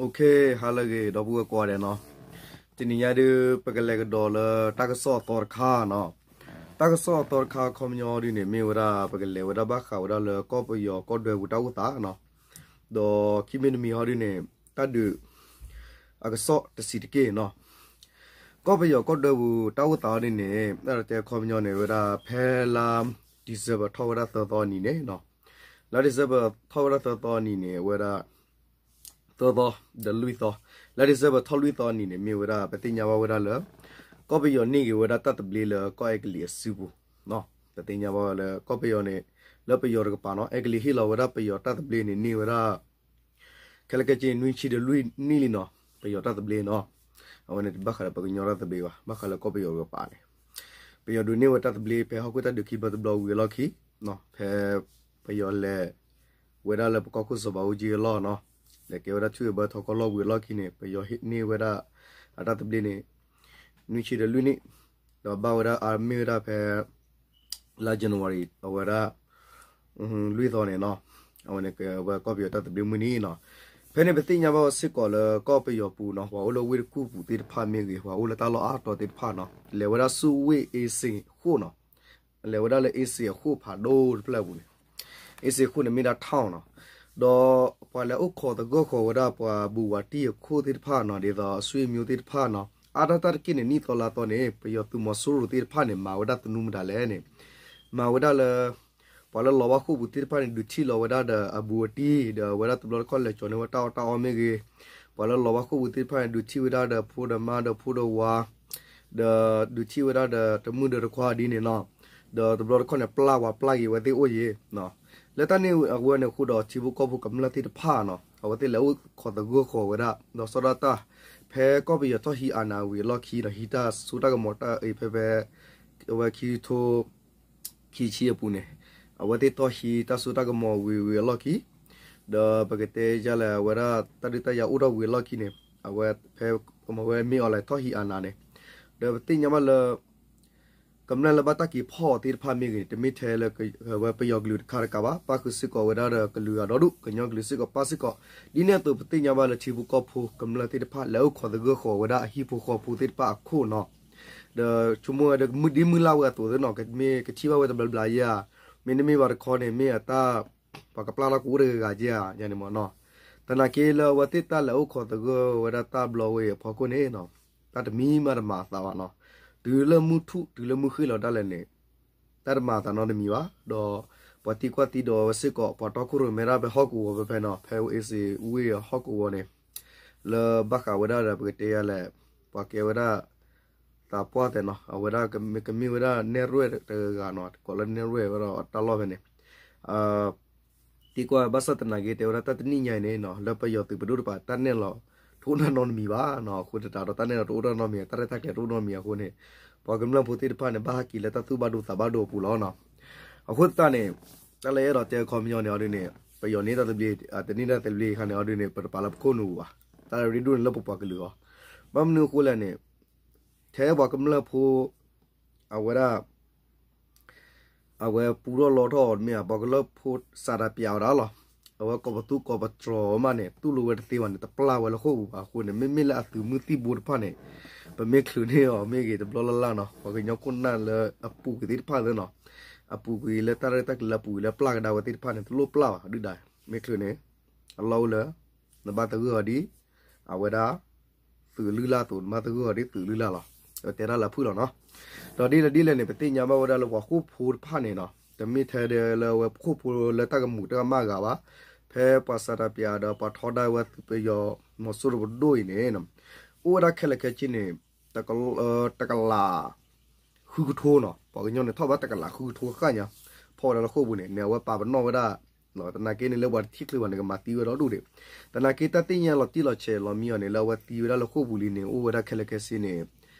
Okay, ဟါလၢအဂ့ၤ ဒီပုၢ်ဝဲၢ်ကိးဂၤဒဲးနီၤ. တနံၤညါဒုး ပကလဲၤကဒီးလၢတၢ်ကစီၣ်အသီတခါနီၤ. တၢ်ကစီၣ်အသီတခါအခီပညီဒုးန့ၣ် မ့ၢ်ဝဲဒၣ် ပကလဲၤဝဲဒၣ်ဘၣ်ဃးဝဲဒၣ်လၢကီၢ်ပယီၤကီၢ်ဒွဲပူၤတၢ်အိၣ်သးနီၤ. ဒီးခံမံၤတမံၤဟီဒုးန့ၣ် တၢ်ဒုး အကစီၣ်တဆံးတက့ၢ်နီၤ. ကီၢ်ပယီၤကီၢ်ဒွဲပူၤတၢ်အိၣ်သးဟီဒုးန့ၣ် အဲၣ်ဒိးတဲအခီပညီန့ၣ် ဝဲဒၣ်ဖဲလါ December ထီၣ်ဝဲဒၣ်သၢသီအနံၤန့ၣ်နီၤ. လါ December ထီၣ်ဝဲဒၣ်သၢသီအနံၤန့ၣ် အဝဲဒၣ် သၢသီ ဒီးလွံၢ်သီ, လါ December ထီၣ်လွံၢ်သီအနံၤန့ၣ် မ့ၢ်ဝဲဒၣ် ပသ့ၣ်ညါဘၣ်ဝဲဒၣ်လၢ ကီၢ်ပယီၤန့ၢ်က့ၤဝဲဒၣ်တၢ်သဘျ့လၢကီၢ်အဲကလံးအစုပူၤနီၤ. ပသ့ၣ်ညါဘၣ်ဝဲလၢကီၢ်ပယီၤန့ၣ် လၢပယီၤတကပၤနီၤ အဲကလံးဟ့ၣ်လီၤဝဲဒၣ်ပယီၤတၢ်သဘျ့န့ၣ် န့ၢ်ဝဲဒၣ် ခဲလၢာ်ခဲဆ့ နွံဆံဒီးလွံၢ်နံၣ်လံနီၤ. ပယီၤတၢ်သဘျ့နီၤ အဝဲန့ၣ်တဘၣ်ဃးဒီးပှၤကညီတၢ်သဘျ့ဘၣ်, ဘၣ်ဃးလၢကီၢ်ပယီၤတကပၤန့ၣ် ပယီၤဒုးန့ၢ်ဝဲတၢ်သဘျ့ ဖဲဟီၣ်ခိၣ်တၢ်ဒုးခံဘျီတဘျီဝံၤအလီၢ်ခံနီၤ, ဖဲပယီၤလဲၤဝဲဒၣ်လၢပကီၢ်ခိၣ်စီၤဘးအူကၠံအလီၢ်နီၤ, လဲၤကဲဝဲဒၣ်ဆူအဘၢထီခီၣ်လီၢ်ဝံၤအလီၢ်ခံန့ၣ် ပယီၤဟ့ၣ်န့ၢ်ဝဲဒၣ်အတၢ်သဘျ့န့ၣ် နွံဆံဒီးလွံၢ်နံၣ်, ဒီးဘၣ်ဝဲဒၣ်အမ့ၢ်ဝဲဒၣ်ဖဲ လါ January အဝဲဒၣ် လွံၢ်သီန့ၣ်နီၤ, အဝဲန့ၣ်ကဝဲကီၢ်ပယီၤတၢ်သဘျ့မုၢ်နံၤနီၤ. ဖဲန့ၣ်ပသ့ၣ်ညါဘၣ်ဝဲစ့ၢ်ကီးလၢကီၢ်ပယီၤပူၤနီၤ ပှၤအိၣ်လၢဝ့ၢ်တကူၣ်ပူၤသ့ၣ်တဖၣ်မ့ၢ်ဂ့ၤ ပှၤအိၣ်လၢတၢ်လီၢ်အါတီၤသ့ၣ်တဖၣ်နီၤ လဲၤဝဲဒၣ်ဆူဝ့ၢ်အ့စ့ၣ်ဃိၣ်နီၤ, လဲၤဝဲဒၣ်လၢအ့စ့ၣ်အဃိၣ်ဖးဒိၣ်တဖျၢၣ်အပူၤန့ၣ်, အ့စ့ၣ်ဃိၣ်န့ၣ်မ့ၢ်ဒၣ် town နီၤ, ဒီးပှၤလဲၤအိၣ်ခိးသဂၢၢ်ဃီၤဝဲဒၣ်ပှၤဘူၣ်ဝၤတံၢ်အခိၣ်သ့ၣ်တဖၣ်နီၤ ဒ်သိးအဆွေမျိုးသ့ၣ်တဖၣ်နီၤ အါတၢ်တၢ်တက့ၢ်န့ၣ် နံၣ်သီလါသီန့ၣ် ပယီၤသုးမီၤစိရိၤသ့ၣ်တဖၣ်န့ၣ် မၤဝဲဒၣ်သနူမတၤလဲၣ်န့ၣ် မၤဝဲဒၣ်လၢ ပှၤလၢလီၤဘၣ်ဃိာ်ပူၤသ့ၣ်တဖၣ်န့ၣ် ဒုးထံၣ်လီၤဝဲဒၣ်ဒီးအဘူးအတံၢ် ဒီးအဝဲဒၣ်တဘျီတခီၣ်လဲၤကၠီၤန့ၢ်ဝဲတၢ်အီၣ်တၢ်အီမ့ၢ်ဂ့ၤ, ပှၤလၢလီၤဘၣ်ဃိာ်ပူၤသ့ၣ်တဖၣ်န့ၣ် ဒုးထံၣ်ဝဲဒၣ်ဒီးဖိဒီးမါဒီးဖိဒီးဝၤ, ဒီးဒုးထံၣ်ဝဲဒၣ်ဒီးတမုၣ်ဒီးတခွါဒ်န့ၣ်နီၤ, ဒီးတဘျီတခီၣ်န့ၣ် ပျၢ်ဝဲပျၢ်က့ၤဝဲသ့ၣ်အိၣ်ယံၤ လၢတၢ်န့ၣ်အဝဲန့ၣ်အဃိဒီး ထံဖိကီၢ်ဖိကမျၢၢ်သ့ၣ်တဖၣ်နီၤ အဝဲသ့ၣ်လဲၤအိၣ်ခိးသဂၢၢ်ဃီၤဝဲဒၣ် ဒီးစီၤဒၣ်တၢ် ဖဲကီၢ်ပယီၤထီၣ်ဟံးအနၢ်ဝံၤအလီၢ်ခံဒီး ဟံးတၢ်စိတၢ်ကမီၤတၢ်အံၤဖဲဖဲ အဝဲခံကထိ ခံဆံအပူၤန့ၣ် အဝဲသ့ၣ်ထီၣ်ဟံးတၢ်စိတၢ်ကမီၤဝံၤဝံၤအလီၢ်ခံ ဒီးပကတဲယၤလဲၣ် အဝဲဒၣ်တၢ်ဒုးတၢ်ယၤအိၣ်ထီၣ်ဝံၤအလီၢ်ခံန့ၣ် အဝဲဖဲ မ့ၢ်အီၤလဲၤထီၣ်ဟံးအနၢ်န့ၣ် ဒီးပသ့ၣ်ညါဘၣ်လၢ ကမျၢၢ်လၢဘၣ်တၢ်က့ၤဖီၣ်အီၤသ့ၣ်တဖၣ်မ့ၢ်ဂ့ၤန့ၣ် တမ့ၢ်ထဲလၢဝဲပယီၤကလုာ်တခါတကးဘၣ် ပၣ်ဃုာ်စ့ၢ်ကီးဝဲဒၣ်ဒီးကလုာ်အဒီဒူၣ် ကညီကလုာ်စ့ၢ်ကီးပၣ်စ့ၢ်ကီး ဒ်န့ၣ်အသိးပသ့ၣ်ညါဘၣ်လၢထံဖိကီၢ်ဖိကမျၢၢ်သ့ၣ်တဖၣ် လဲၤအိၣ်ခိးသဂၢၢ်ဃီၤဝဲဒၣ်အဟံၣ်ဖိဃီဖိသ့ၣ်တဖၣ်အခိၣ်နီၤ ဒီးဆိကမိၣ်ဝဲဒီးမုၢ်ဒ်မုၢ်လၢ်ဝဲအသိးသ့နီၤ မ့ၢ်ကထံၣ်ဘၣ်ဝဲတဘျီဘျီယဲၢ်ဧါ မ့တမ့ၢ်ဘၣ်တခီန့ၣ် မ့ၢ်အတၢ် ပှၤကပျၢ်ထီၣ်ကအိၣ်တဂၤဂၤယဲၢ်ဧါ ယၤန့ၣ်မ့ၢ်နီၤ သနာ်က့လၢအဝဲသ့ၣ်တၢ်လဲၤအိၣ်ခိးသဂၢၢ်ဝဲဒၣ်တၢ်ဘျီဝဲအံၤအဖီခိၣ်န့ၣ် တၢ်တမံၤမးတမၤအသးဘၣ်နီၤ တုၤလၢမုၢ်ထူၣ်တုၤလၢမုၢ်ဃ့ၢ်လီၤဒၣ်လဲာ်န့ၣ် တၢ်တမၤအသးနီတမံၤဘၣ် ဒီးပှၤသံကွၢ်သံဒိးဝဲစ့ၢ်ကီး ပှၤတီခိၣ်ရိၣ်မဲဒၣ်ဖဲဟီၣ်ကဝီၤဖဲဖဲနီၤ ဖဲအ့စ့ၣ်ဝ့ၢ်ဟီၣ်ကဝီၤန့ၣ် လၢဘၣ်ဃးဝဲဒၣ်ဒီးပကတဲယၤလဲၣ် ပှၤကဲဝဲဒၣ် သးပှၢ်သဲးနီၤ အဝဲဒၣ်ကမ့ၢ်ဝဲဒၣ်နဲၣ်ရွဲၣ်တဂၤနီၤ ကိးလၢနဲၣ်ရွဲၣ်ဝဲဒီးတၢ်လီၢ်ဖဲန့ၣ် သံကွၢ်ဘၣ်ဆၣ်သနာ်က့ တဲဝဲဒၣ်တၢ်တနံၣ်ညါအံၤန့ၣ်နီၤ လၢပယီၤသုးပဒိၣ်တဖၣ် တၢ်နဲၣ်လီၤတအိၣ်နီတမံၤဘၣ်နီၤ အဃိသတးဒီးတၢ်နဲၣ်လီၤတအိၣ်နီတမံၤ တၢ်ရဲၣ်တၢ်ကျဲၤတအိၣ်နီတမံၤအဃိန့ၣ် ပှၤကမျၢၢ်ဖိသ့ၣ်တဖၣ်န့ၣ် ဘၣ်ဟဲက့ၤလၢတၢ်သူၣ်ဘၣ်ဒိသးဘၣ်ဒိအပူၤလီၤနီၤ အဃိသတးန့ၣ် တၢ်လၢအဲၣ်ဒိးတဲအခီပညီန့ၣ်အီၤဒ်န့ၣ် ပယီၤန့ၢ်တၢ်သဘျ့ တန့ၢ်တၢ်သဘျ့အခါန့ၣ်အီၤဒ်န့ၣ် ပတပာ်လၢပခိၣ်နူာ်ပူၤဘၣ် တၢ်ရ့ဒိၣ်န့ၣ်လၢပပှၤကလုာ်အီၤ ဘၣ်မနုၤအဃိလဲၣ်န့ၣ် ထဲပှၤကမျၢၢ်ဖိ အဝဲဒၣ် အဝဲပူထီၣ်လီထီၣ်အီၤမ့ၢ်ဧါ ပှၤကမျၢၢ်ဖိစးထီၣ်ပျးအီၤဒၣ်လီၤ အဝဲကိးပသူကိးပတြီၤမးန့ၣ် တူၢ်လိာ်ဝဲတသ့ဘၣ်န့ၣ် တပျၢ်ဝဲလၢဃိာ်ပူၤဘၣ်အဃိန့ၣ် မ့မ့ၢ်လၢအသုးမုၢ်သံၣ်ဘိတဖၣ်န့ၣ် ပမ့ၢ်ချုးန့ၢ်အီၤမ့ၢ်ဂ့ၤတဘျီလၢ်လၢ်နီၤ ပှၤကညီခိၣ်နၢ်လၢအပူၤကွံာ်သ့ၣ်တဖၣ်သ့နီၤ အပူၤကွံာ်လၢတၢ်ရဲၣ်တၢ်ကျဲၤလၢအပူၤကွံာ်လၢပျၢ်ကဒါဝဲသ့ၣ်တဖၣ်န့ၣ် တလိၣ်ပျၢ်ဘၣ်ဒုၣ်ဒါ မ့ၢ်ချုးန့ၣ် အလီၢ်အိၣ်လၢ နဘၣ်သဂၢၢ်အီၤဒ် အဝဲဒၣ် သုးလုၢ်လၢ်အသိး နဘၣ်သဂၢၢ်အီၤဒ်သုးလုၢ်လၢ်လီၤ တဲတၢ်လၢအဖုၣ်လီၤနီၤ ဒီးဒ်လဲၣ်ဒ်လဲၣ်န့ၣ် ပသ့ၣ်ညါဘၣ်ဝဲဒၣ်လၢပှၤဃိာ်ဖိတဖၣ်န့ၣ်နီၤ တမ့ၢ်ထဲဒၣ်လၢအဝဲဃိာ်ဖိလၢတၢ်ကမူးတၢ်ကမၣ်အဂၤဘၣ် ဖဲပှၤစးထီၣ်ပျးဒီးပှၤထီဒါဝဲသုးပယီၤမီၤစိရိၤပဒိၣ်အံၤန့ၣ် အိၣ်ဝဲဒၣ်ခဲလၢာ်ခဲဆ့န့ၣ် တကလး ဃုကထိနီၤ ပှၤကညီန့ၣ်ထီၣ်ဘၣ်တကလးဃုကထိဃၣ်ညါ ဖီၣ်ဝဲဒၣ်လၢဃိာ်ပူၤန့ၣ် န့ၣ်အဝဲပာ်ပနီၣ်ဝဲဒၣ် သနာ်က့န့ၣ်လၢပှၤတထံၣ်ချုးဘၣ်န့ၣ် ကမၤသံဝဲဒီဒူၣ်ဒံး သနာ်က့တၢ်သ့ၣ်ညါလီၤတံၢ်လီၤဆဲးလီၤမံအီၤန့ၣ် လၢအဝဲသံဝဲဒၣ်လၢဃိာ်ပူၤလံန့ၣ် အိၣ်ဝဲဒၣ်ခဲလၢာ်ခဲဆ့န့ၣ်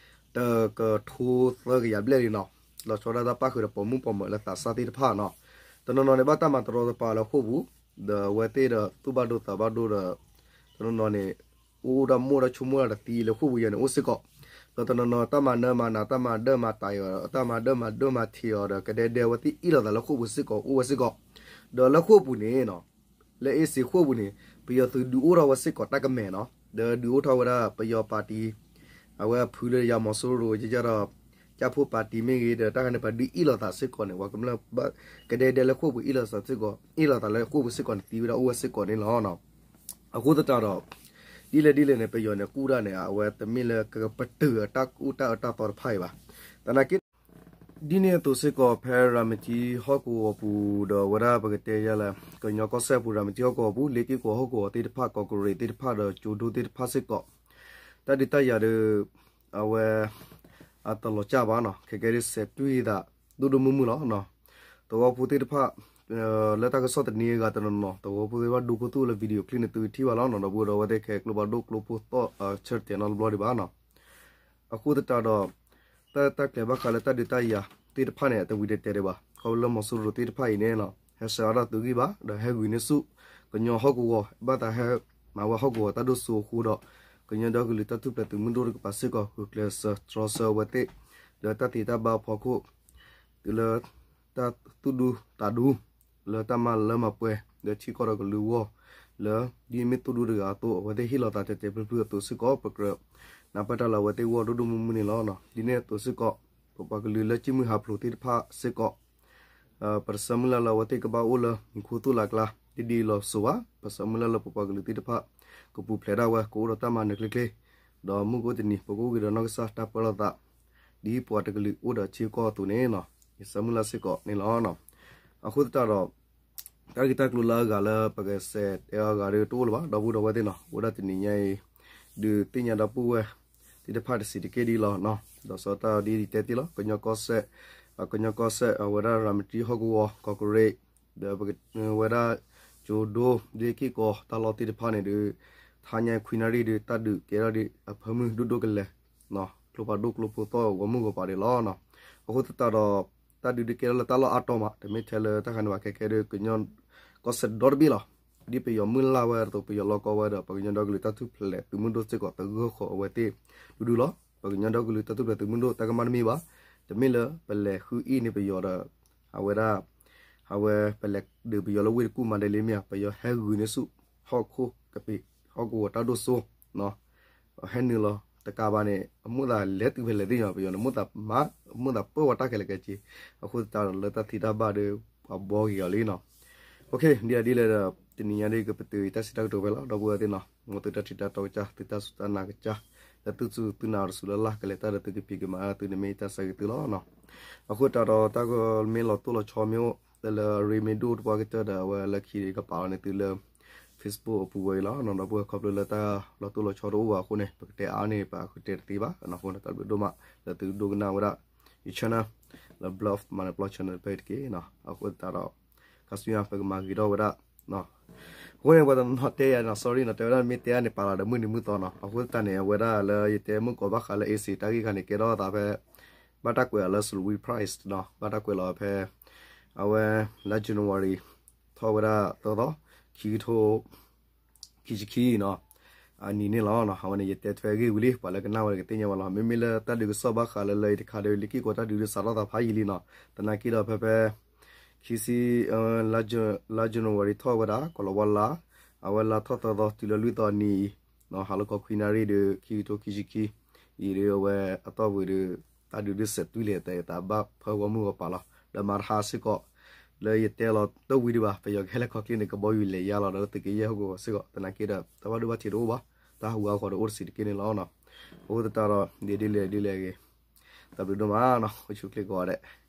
တကထိသၢကယၤဘျဲၣ်လံနီၤ လီၤဆီဒၣ်တၢ်ပၣ်ဃုာ်ဒီးပိာ်မုၣ်ပိာ်မၢၤလၢသးစၢ်သ့ၣ်တဖၣ်နီၤ တနီၤနီၤန့ၣ် ဘၣ်တၢ်မၤတရီတပါလၢဃိာ်ပူၤ ဒီးအဝဲသ့ၣ်ဒီးသူၣ်ဘၣ်ဒိသးဘၣ်ဒိဒီး တနီၤနီၤန့ၣ် အိၣ်ဒၣ်မိၢ်ဒၣ်ဆိကမိၣ်ဒၣ်တသံလၢဃိာ်ပူၤယဲန့ၣ်အိၣ်စ့ၢ်ကီး ဒီးတနီၤနီၤတၢ်မၤနၢမၤနၤ တၢ်မၤဒၢမၤတၤအီၤ တၢ်မၤဒၢမၤဒိမၤထံးအီၤဒီး ကဒဲဒဲဝဲသ့ၣ်အ့ၣ်လိာ်သးလၢဃိာ်ပူၤစ့ၢ်ကီး အိၣ်ဝဲစ့ၢ်ကီး ဒီးလၢဃိာ်ပူၤန့ၣ်နီၤ လၢအ့စ့ၣ်ဃိာ်ပူၤန့ၣ် ပယီၤသုးဒုးအိၣ်ထီၣ်ဝဲစ့ၢ်ကီးတၢ်ကမဲာ်နီၤ, ဒီးဒုးအိၣ်ထီၣ်ဝဲဒၣ်ပယီၤပၣ်တံၣ်, အဝဲအဖုလၢယၤမီၤစိရိၤယဲယၤဒီး ကၠၢ်ဖိပၣ်တံၣ်မ့ၢ်ဂ့ၤ ဒီးတၢ်ခါန့ၣ် ပှၤဒုးအ့ၣ်လိာ်သးစ့ၢ်ကီးန့ၣ် ပှၤကမျၢၢ် ကဒဲကဒဲလၢဃိာ်ပူၤအ့ၣ်လိာ်သးစ့ၢ်ကီး အ့ၣ်လိာ်သးလၢဃိာ်ပူၤစ့ၢ်ကီးန့ၣ် သံဝဲဒၣ်အိၣ်ဝဲစ့ၢ်ကီးန့ၣ်လီၤ. အဃိသတးဒီး ဒ်လဲၣ်ဒ်လဲၣ်န့ၣ် ပယီၤန့ၣ် ကူၣ်တၢ်န့ၣ် အဝဲတမ့ၢ်လၢကကပတုာ်အတၢ်ကူၣ်တၢ်အၢတၢ်သီတဖၣ်အံၤဘၣ်. သနာ်က့ ဒ်န့ၣ်အသိးစ့ၢ်ကီး ဖဲရၤမတံဟီၣ်ကဝီၤပူၤဒီး ဝဲဒၣ်ပကတဲယၤလၢ ကညီကီၢ်စဲၣ်ပူၤ ရၤမတံဟီၣ်ကဝီၤပူၤ လ့က့ၢ်ကီၢ်ဟီၣ်ကဝီၤသ့ၣ်တဖၣ် ကီးကရ့းသ့ၣ်တဖၣ်ဒီး ကၠိဒိသ့ၣ်တဖၣ်စ့ၢ်ကီး တၢ်ဒုးတၢ်ယၤဒီး အဝဲ အတလီၤကၢ်ဘၣ်နီၤ, ခဲကဲဒ်စဲးတွံၢ်သး ဒိၣ်ဒိၣ်မုၢ်မုၢ်လီၤ. သဝီဖိသ့ၣ်တဖၣ် လၢတၢ်ကစီၣ်တနံၤအဂၤတနီၤနီၤ သဝီဖိသ့ၣ်တဖၣ်ဒိခိၣ်သူၣ်လၢ video clip န့ၣ် သုထံၣ်ဘၣ်လီၤနီၤ, ဒီပုၢ်ဒီဝဲၢ်သ့ၣ်ခဲ ကျိဖးဒိၣ်ကျိဖိသီၣ် ဆၢတဲာ်နီတဘျီဒံးဘၣ်နီၤ. အဃိသတးဒီး တၢ် တၢ်ကျဲၤဘၣ်ဃးလၢတၢ်ဒုးတၢ်ယၤသ့ၣ်တဖၣ်န့ၣ် အတဝံၤတတဲာ်ဒံးဘၣ်, ခီဖျိလၢမီၤစိရိၤသ့ၣ်တဖၣ်အံၤန့ၣ်နီၤ ဟဲဆှၢအါထီၣ်သုးဂံၢ်ဘါ ဒီးဟဲဂုာ်န့ၢ်ဆူၣ် ကညီဟီၣ်ကဝီၤ ဘၣ်သးဟဲမၤဝဲဟီၣ်ကဝီၤတၢ်ဒိၣ်စိအဃိဒီး ကညီဒီကလုာ်တၢ်ထူၣ်ဖျဲးသုးမုၢ်ဒိၣ်တကပၤစ့ၢ်ကီး ဂုာ်ကျဲးစၢးတြီဆၢအဝဲသ့ၣ် လၢတၢ်သ့တၢ်ဘၣ်အဖီခိၣ် တုၤလၢ တၢ်သူၣ်ဒူသးဒူ လၢတၢ်မၤလၢမၤပှဲၤ လၢထံကီၢ်ဒီးကလုာ်အဂီၢ် လၢဒ်မ့ၢ်သူၣ်ဒူတဂၤအသိး အဝဲသ့ၣ်ဟ့ၣ်လီၤသးတဲာ်တဲာ်ဖျုးဖျုးအသိးစ့ၢ်ကီး ပကြၢးနၢ်ပၢၢ်တၢ်လၢအဝဲသ့ၣ်ဂီၢ်ဒိၣ်ဒိၣ်မုၢ်မုၢ်န့ၣ်လီၤ. ဒ်န့ၣ်အသိးစ့ၢ်ကီး ပပှၤကလုာ်လၢကံၣ်မုၢ်ဟးဖျိးသ့ၣ်တဖၣ်စ့ၢ်ကီး ပတဆၢမုၢ်လၢ်လၢအဝဲသ့ၣ်ကဘၣ်အိၣ်လၢမူခိၣ်သိၣ်လၢ်ကျါ ဒ်ဒ်အံၤလီၤစိၤဘၣ်, ပဆၢမုၢ်လၢ်လၢပပှၤကလုာ်သ့ၣ်တဖၣ် ကပူၤဖျဲးဒၣ်ဝဲ ကအိၣ်ဒီးတၢ်မၤနၢၤချ့ချ့, ဒီးမုၢ်ကအိၣ်တနံၤ ပကအိၣ်က့ၤဒီးနီၢ်ကစၢ်တၢ်ပၢလီၤသး ဒ်ပှၤတကလုာ်အိၣ်ဒီးထံကီၢ်အသိးန့ၣ်လီၤ. ယဆၢမုၢ်လၢ်စ့ၢ်ကီးန့ၣ်လီၤ. အဃိသတးဒီး တၢ်ဂ့ၢ်တၢ်ကျိၤလၢအဂၤလၢပကစးတဲအီၤအဂၤဒီးတအိၣ်လၢၤဘၣ်, ဒီပုၢ်ဒီဝဲၢ်သ့ၣ်နီၤ, အိၣ်ဒၣ်တနံၤညါအံၤ ဒုးသ့ၣ်ညါဒီပုၢ်ဝဲၢ်သ့ၣ်တဖၣ်တဆံးတက့ၢ်ဒ်လီၤ. ဒီးစီၤတၢ်ဒ်ယတဲတ့ၢ်လီၤ ကညီကီၢ်စဲၣ်, ကညီကီၢ်စဲၣ် အဝဲဒၣ်ရၤမတံဟီၣ်ကဝီၤ ကီးကရ့း ဒီးပက ဝဲဒၣ် ကၠိဒိ လ့က့ၢ်ကီၢ်တၢ်လီၢ်သ့ၣ်တဖၣ်န့ၣ်ဒီး ထါညါခွံနၣ်ရံၣ်ဒီး တၢ်ဒုးကဲထီၣ်ဒီးအဖၢမုၢ်ဒိၣ်ဒိၣ်ကလဲာ် ကျိဖးဒိၣ်ကျိဖိသီၣ်ဂီၢ်မုၢ်ဂီၢ်ပၤဒံးလီၤ. အဃိသတးဒီး တၢ်ဒုးဒုးကဲထီၣ်လၢတၢ်လီၢ်အါတီၤမး တမ့ၢ်ထဲလၢတၢ်ခါန့ၣ်ဘၣ် ခဲကဲဒီး ကညီကီၢ်စဲၣ်ဒီတဘ့ၣ်လီၤ. ဒ်ပယီၤမုၢ်လၢ်ဝဲအသိး ပယီၤလီကီဝဲဒီး ပှၤကညီဒီကလုာ်တၢ်ထူၣ်ဖျဲးသုးမုၢ်ဒိၣ်စ့ၢ်ကီး သဂၢၢ်ဃီၤအဝဲသ့ၣ်ဒူဒူလီၤ. ပှၤကညီဒီကလုာ်တၢ်ထူၣ်ဖျဲးသုးမုၢ်ဒိၣ် တၢ်ကမၣ်တမ့ၢ်ဘၣ်. တမ့ၢ်လၢပလဲၤဃုအ့ၣ်န့ၢ်ပယီၤဒီး အဝဲဒၣ် အဝဲပလဲၤဒုးပယီၤလၢဝ့ၢ်တကူၣ်မၤဒ်လဲၣ်မ့ၢ်ဧါ, ပယီၤဟဲဂုာ်န့ၢ်ဆူၣ် ဟီၣ်ခိၣ်ကပ့ၤ ဟီၣ်ကဝီၤတၢ်ဒိၣ်စိ ဟဲနုာ်လီၤတကးဘၣ်န့ၣ် အမိၣ်သးလဲၤတုၤဖဲလဲၣ်သ့ၣ်ညါ ပယီၤန့ၣ် မိၣ်သးမၤ မိၣ်သးပၢၢ်ဝဲတၢ်ခဲလၢာ်ခဲဆ့, အဃိသတးဒီးလၢတၢ်သ့တၢ်ဘၣ်ဒီး ပှၤဘှီက့ၤအီၤလံနီၤ. ဒ်အံၤဒ်လဲၣ်ဒီး တနံၤညါဒ်ကပတုာ်အံၤတၢ်စံးတၢ်ကတိၤဖဲလီၤ ဒီပုၢ်ဝဲၢ်သ့ၣ်နီၤ, မ်သုတၢ်ထံၣ်တၢ်တီကစၢ် သုတၢ်စူၢ်တၢ်နာ်ကစၢ် လၢသုစူၢ်သုနာ်တစူၢ်လၢ်လၢ် ကလဲၤတၢ်ဒီးသုကဖံးကမၤသုန့ၣ်မ့ၢ်တၢ်ဆၢဂ့ၤသုလီၤနီၤ. အဃိသတးဒီးတၢ်ဂီၤမ့ၢ်လီၤတိၢ်လီၤဆီမ့ၢ်အိၣ် လၢလၢအရ့မ့ၢ်ဒိၣ်တပှၢ်ကတၢၢ်ဒီး အဝဲလၢခံကပာ်လီၤန့ၢ်သုလၢ Facebook အပူၤဝဲအံၤလီၤနီၤ. ဒီပုၢ်ဝဲၢ် ခီဖျိလၢတၢ်လီၤတိၢ်လီၤဆီတအိၣ်ဘၣ်အဃိန့ၣ် ပကတဲအါန့ၣ် ပကတဲတသ့ဘၣ်အဃိန့ၣ် တၢ်ဘျုးဒိၣ်မး လၢသုဒိကနၣ်ဝဲဒၣ် ယ channel လၢ Bluff မၤနၢၤပျီ channel တဖၣ်အံၤတက့ၢ်နီၤ. အဃိသတးဒီး ခါဆူညါပကမၤဂ့ၤထီၣ်ဝဲဒၣ် အဃိန့ၣ် ပှၤတနီၤတဲယၤနီၤ sorry နီၤ တဲဝဲဒၣ်မ့ၢ်တဲအါန့ၣ် ပာ်လီၤဒီးမုၢ်နံၤမုၢ်သီနီၤ. အဃိသတးန့ၣ် အဝဲဒၣ်လၢယတဲမုၢ်ကီၤဘၣ်ဃးလၢ essay တၢ်ဂ့ၢ်ခါန့ၣ် ကဲထီၣ်အသးဖဲ ဘၣ်တၢ်ကွဲးအီၤလၢ Salween Prize နီၤ, ဘၣ်တၢ်ကွဲးလီၤဖဲ အဝဲ လါ January ထီၣ်ဝဲဒၣ်သၢသီ ခံကထိ ခံဆံခံနီၤ အနံၤန့ၣ်လီၤ. အဝဲန့ၣ် ယတဲထွဲအဂ့ၢ်ဝံၤလံ ပှၤလၢကနၣ်ဝဲကသ့ၣ်ညါဝဲလီၤ. မ့မ့ၢ်လၢတၢ်ဒုးကစီၣ်ဘၣ်ဃးလၢလၢယတခါဒီး လ့က့ၢ်ကီၢ်တၢ်ဒုးဒီးစးထီၣ်သးဖးယံာ်လံနီၤ. သနာ်က့ဒီးဖဲဖဲ ခံဆံ လါ January ထီၣ်ဝဲဒၣ် ကီၤလၤဝါလါ အဝဲလါထီၣ်သၢသီတုၤလၢလွံၢ်သီအနံၤအံၤ ဟါလီၤခီခွံနၣ်ရံၣ်ဒီး ခံကထိခံဆံခံ အံၤဒီးအဝဲအတီၢ်ပူၤဒီး တၢ်ဒုးဒုးစဲးတွံၢ်လဲၤသးအသးဘၣ်ဖၢဝီမုၢ်ဂီၤပၤလီၤ. ဒီးမၤတဟါစ့ၢ်ကီး လၢယတဲလီၤတဝံၤဒံးဘၣ် ပယီၤကဟဲလၢခီကျ့န့ၣ် ကဘီယူၤလဲၤယါလီၤဒီးလၢသုးက့ယဲၢ်ဟီၣ်ကဝီၤစ့ၢ်ကီး သနာ်က့ဒီး တၢ်ဘၣ်ဒိဘၣ်ထံးတအိၣ်ဘၣ် တၢ်ဟးဂူာ်ဟးဂီၤဒီးအိၣ်တဆံးတက့ၢ်န့ၣ်လီၤ. အဃိသတးဒီး ဒ်လဲၣ်ဒ်လဲၣ်ဂ့ၤ တၢ်ဘျုးဒိၣ်မးနီၤ အိၣ်ဆူၣ်အိၣ်ချ့ကိးဂၤဒဲး